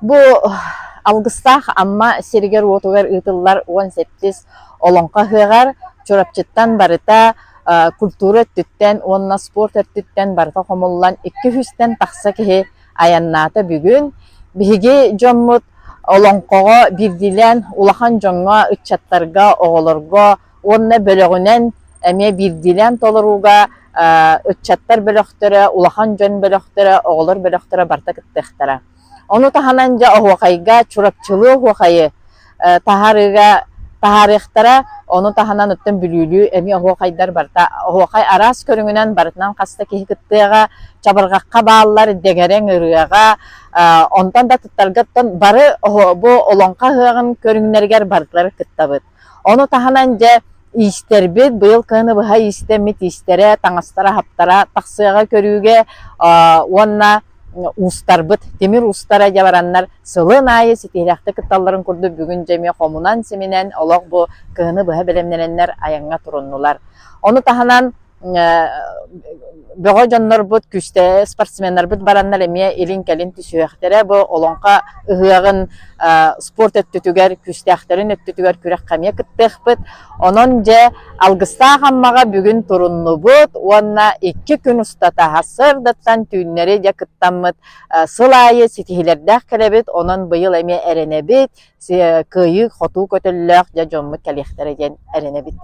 Бу Алгыстаах Амма сиригэр-уотугар ыытыллар 17-ис Олоҥхо ыһыаҕар Чурапчыттан барыта культура өттүттэн уонна спорт өттүттэн барыта хомуллан 200-тэн тахса киһи айаннаата бүгүн. Биһиги дьоммут олоҥхоҕо биирдиилээн улахан дьоҥҥо, ыччаттарга, оҕолорго уонна бөлөҕүнэн эмиэ биирдиилээн толорууга ыччаттар бөлөхтөрө, улахан дьон бөлөхтөрө, оҕолор бөлөхтөрө барыта кыттыахтара. Ону таһынан дьэ оһуохайга Чурапчылыы оһуохайы таһаарыыга таһаарыахтара. Ону таһынан оттон Бүлүүлүү эмиэ оһуохайдар барыта оһуохай араас көрүҥүнэн барытынан хас да киһи кыттыаҕа, чабырҕахха бааллар, дэгэрэҥ ырыаҕа, онтон да атыттарга оттон бары бу олоҥхо ыһыаҕын көрүҥнэригэр барытылар кыттабыт. Ону таһынан дьэ иистэрбит быйыл кыһыны быһа иистэммит иистэрэ, таҥастара-хаптара тахсыаҕа көрүүгэ уонна уустарбыт, тимир уустара дьэ бараннар сылын аайы ситиһилээхтик кытталларын курдук бүгүн дьэ эмиэ хомунан-симинэн олох бу кыһыны быһа бэлэмнэнэннэр айаҥҥа туруннулар. Ону таһынан бөҕө дьоннорбут, күүстээх спортсменнарбыт бараннар эмиэ илин-кэлин түсүһүөхтэрэ. Бу Олоҥхо ыһыаҕын спорт өттүтүгэр, күүстээхтэрин өттүтүгэр күрэххэ эмиэ кыттыахпыт. Онон дьэ Алгыстаах Аммаҕа бүгүн туруннубут уонна икки күн устата сарсыардаттан түүннэри дьэ кыттаммыт сыл аайы ситиһиилэрдээх кэлэбит. Онон быйыл эмиэ эрэнэбит, кыайыы-хотуу көтөллөөх дьэ дьоммут кэлиэхтэрэ диэн эрэнэбит.